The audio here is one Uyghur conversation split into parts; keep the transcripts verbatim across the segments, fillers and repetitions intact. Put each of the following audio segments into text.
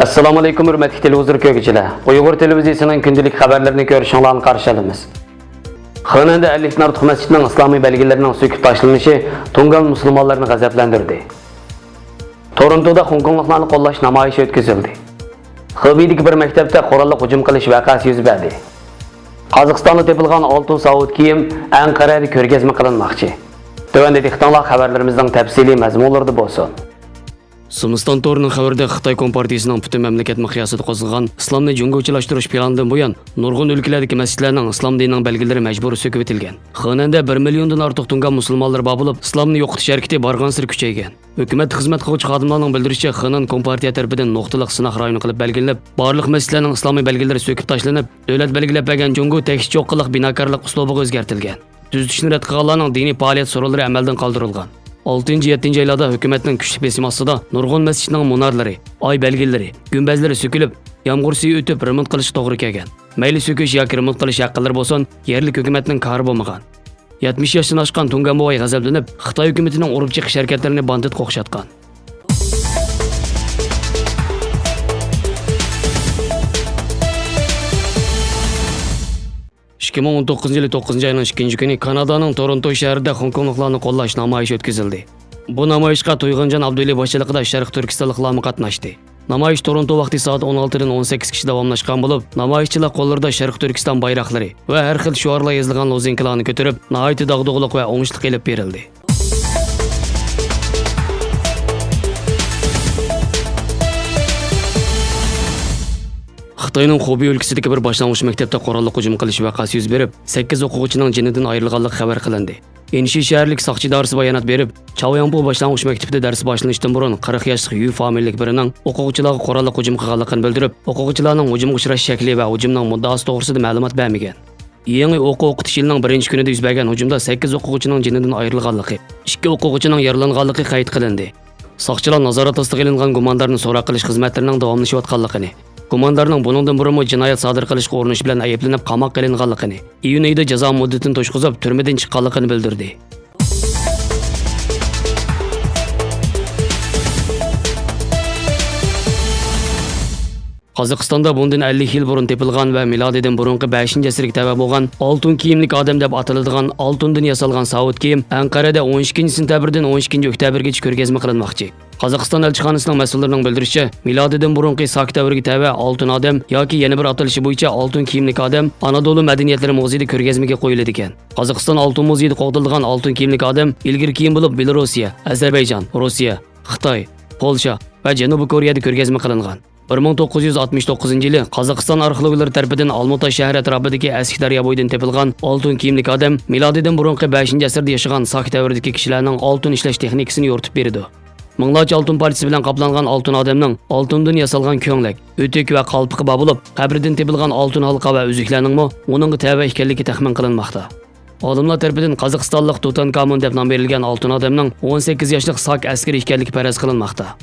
ئەسسالامۇئەلەيكۇم، ھۆرمەتلىك تېلېۋىزور كۆرگۈچىلەر. ئۇيغۇر تېلېۋىزىيىسىنىڭ كۈندىلىك خەۋەرلىرىنى كۆرۈشۈڭلارنى قارشى ئالىمىز. خېنەندە ئەللىكتىن ئارتۇق مەسچىتنىڭ ئىسلامىي بەلگىلىرىنىڭ سۆكۈپ تاشلىنىشى تۇڭگان مۇسۇلمانلىرىنى غەزەپلەندۈردى. تورونتودا خوڭكوڭلۇقلارنى قوللاش نامايىشى ئۆتكۈزۈلدى. خېبېيدىكى بىر مەكتەپتە قوراللىق ھۇجۇم قىلىش ۋەقەسى يۈز بەردى. قازاقىستاندا تېپىلغان ئالتۇن ساۋۇت كىيىم ئەنقەرەدە كۆرگەزمە قىلىنماقچى. تۆۋەندە دىققىتىڭلار خەۋەرلىرىمىزنىڭ تەپسىلىي مەزمۇنلىرىدا بولسۇن. زىمىستان تورىنىڭ خەۋىرىدە خىتاي كومپارتىيىسىنىڭ پۈتۈن مەملىكەت مىقياسىدا قوزغىغان ئىسلامنى جۇڭگوچىلاشتۇرۇش پىلانىدىن بۇيان، نۇرغۇن ئۆلكىلەردىكى مەسچىتلەرنىڭ ئىسلام دىنىنىڭ بەلگىلىرى مەجبۇرىي سۆكۈۋېتىلگەن. خېنەندە بىر مىليوندىن ئارتۇق تۇڭگان مۇسۇلمانلىرى بار بولۇپ، ئىسلامنى يوقىتىش ھەرىكىتى بارغانسېرى كۈچەيگەن. ھۆكۈمەتتە خىزمەت قىلغۇچى خادىملارنىڭ بىلدۈرۈشىچە، خېنەن كومپارتىيە تەرىپىدىن نۇقتىلىق سىناق رايونى قىلىپ بەلگىلىنىپ، بارلىق مەسچىتلەرنىڭ ئىسلامىي بەلگىلىرى سۆكۈپ تاشلىنىپ، دۆلەت بەلگىلەپ بەرگەن جۇڭگو تەكشى چوققىلىق بىناكارلىق ئۇسلۇبىغا ئۆزگەرتىلگەن. تۈزىتىشنى رەت قىلغانلارنىڭ دىنىي پائالىيەت سورۇنلىرى ئەمەلدىن قالدۇرۇلغان. ئالتىنچى، يەتتىنچى ئايلاردا ھۆكۈمەتنىڭ كۈچلۈك بېسىمى ئاستىدا نۇرغۇن مەسچىتنىڭ مۇنارلىرى، ئاي بەلگىلىرى، گۈمبەزلىرى سۆكۈلۈپ، يامغۇر سۈيى ئۆتۈپ رېمونت قىلىشقا توغرا كەلگەن. مەيلى سۆكۈش ياكى رېمونت قىلىش ھەققىلىرى بولسۇن، يەرلىك ھۆكۈمەتنىڭ كارى بولمىغان. يەتمىش ياشتىن ئاشقان تۇڭگان بوۋاي غەزەپلىنىپ، خىتاي ھۆكۈمىتىنىڭ ئۇرۇپ چېقىش ھەرىكەتلىرىنى باندىتقا ئوخشاتقان. ئىككى مىڭ ئون توققۇزىنچى يىلى توققۇزىنچى ئاينىڭ ئىككىنچى كۈنى كانادانىڭ تورونتو شەھىرىدە خوڭكوڭلۇقلارنى قوللاش نامايىشى ئۆتكۈزۈلدى. بۇ نامايىشقا تويغۇنجان ئابدۇۋەلى باشچىلىقىدا شەرقىي تۈركىستانلىقلارمۇ قاتناشتى. نامايىش تورونتو ۋاقتى سائەت ئون ئالتىدىن ئون سەككىز كىچە داۋاملاشقان بولۇپ، نامايىشچىلار قوللىرىدا شەرقىي تۈركىستان بايراقلىرى ۋە ھەر خىل شوئارلار يېزىلغان لوزۇنكىلارنى كۆتۈرۈپ، ناھايىتى داغدۇغىلىق ۋە ئوڭۇشلۇق ئېلىپ بېرىلدى. خىتاينىڭ خۇبېي ئۆلكىسىدىكى بىر باشلانغۇچ مەكتەپتە قوراللىق ھۇجۇم قىلىش ۋەقەسى يۈز بېرىپ، سەككىز ئوقۇغۇچىنىڭ جېنىدىن ئايرىلغانلىقى خەۋەر قىلىندى. ئىنشى شەھەرلىك ساقچى ئىدارىسى بايانات بېرىپ، چاۋياڭپۇ باشلانغۇچ مەكتىپىدە دەرس باشلىنىشتىن بۇرۇن قىرىق ياشلىق يۈ فامىلىلىك بىرىنىڭ ئوقۇغۇچىلارغا قوراللىق ھۇجۇم قىلغانلىقىنى بىلدۈرۈپ، ئوقۇغۇچىلارنىڭ ھۇجۇمغا ئۇچراش شەكلى ۋە ھۇجۇمنىڭ مۇددىئاسى توغرىسىدا مەلۇمات بەرمىگەن. يېڭى ئوقۇ ئوقۇتۇش يىلىنىڭ بىرىنچى كۈنىدە يۈز بەرگەن ھۇجۇمدا سەككىز ئوقۇغۇچىنىڭ جېنىدىن ئايرىلغانلىقى، ئىككى ئوقۇغۇچىنىڭ يارىلانغانلىقى قەيت قىلىندى. ساقچىلار نازارەت ئاستىغا ئېلىنغان گۇماندارنى سوراق قىلىش خىزمەتلىرىنىڭ داۋاملىشىۋاتقانلىقىنى، گۇماندارنىڭ بۇنىڭدىن بۇرۇنمۇ جىنايەت سادىر قىلىشقا ئۇرۇنۇش بىلەن ئەيىبلىنىپ قاماققا ئېلىنغانلىقىنى، ئىيۇن ئېيىدا جازا مۇددىتىنى توشقۇزۇپ، تۈرمىدىن چىققانلىقىنى بىلدۈردى. قازاقىستاندا بۇندىن ئەللىك يىل بۇرۇن تېپىلغان ۋە مىلادىدىن بۇرۇنقى بەشىنچى ئەسىرگە تەۋە بولغان ئالتۇن كىيىملىك ئادەم دەپ ئاتىلىدىغان ئالتۇندىن ياسالغان ساۋۇت كىيىم ئەنقەرەدە ئون ئىككىنچى سېنتەبىردىن ئون ئىككىنچى ئۆكتەبىرگىچە كۆرگەزمە قىلىنماقچى. قازاقىستان ئەلچىخانىسىنىڭ مەسئۇللىرىنىڭ بىلدۈرۈشىچە، مىلادىدىن بۇرۇنقى ساك دەۋرىگە تەۋە ئالتۇن ئادەم ياكى يەنە بىر ئاتىلىشى بويىچە ئالتۇن كىيىملىك ئادەم ئانادولۇ مەدەنىيەتلىرى مۇزېيىدا كۆرگەزمىگە قويۇلىدىكەن. قازاقىستان ئالتۇن مۇزېيىدا قوغدىلىدىغان ئالتۇن كىيىملىك ئادەم ئىلگىرى كېيىن بولۇپ بېلورۇسىيە، ئەزەربەيجان، روسىيە، خىتاي، پولشا ۋە جەنۇبىي كورېيەدە كۆرگەزمە قىلىنغان. بىر مىڭ توققۇز يۈز ئاتمىش توققۇزىنچى يىلى قازاقىستان ئارخېئولوگلىرى تەرىپىدىن ئالمۇتا شەھىرى ئەتراپىدىكى ئەسكى دەريا بويىدىن تېپىلغان ئالتۇن كىيىملىك ئادەم مىلادىدىن بۇرۇنقى بەشىنچى ئەسىردە ياشىغان ساك دەۋرىدىكى كىشىلەرنىڭ ئالتۇن ئىشلەش تېخنىكىسىنى يورۇتۇپ بېرىدۇ. مىڭلارچە ئالتۇن پارچىسى بىلەن قاپلانغان ئالتۇن ئادەمنىڭ ئالتۇندىن ياسالغان كۆڭلەك، ئۆتۈك ۋە قالپىقى بار بولۇپ، قەبرىدىن تېپىلغان ئالتۇن ھالقا ۋە ئۈزۈكلەرنىڭمۇ ئۇنىڭغا تەۋە ئىكەنلىكى تەخمىن قىلىنماقتا. ئالىملار تەرىپىدىن قازاقىستانلىق تۇتانكامون دەپ نام بېرىلگەن ئالتۇن ئادەمنىڭ ئون سەككىز ياشلىق ساك ئەسكىرى ئىكەنلىكى پەرەز قىلىنماقتا.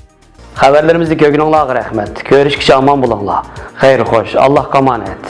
خەۋەرلىرىمىزنى كۆرگىنىڭلارغا رەھمەت. كۆرۈشكىچە ئامان بولۇڭلار. خەير خوش، ئاللاھقا ئامانەت.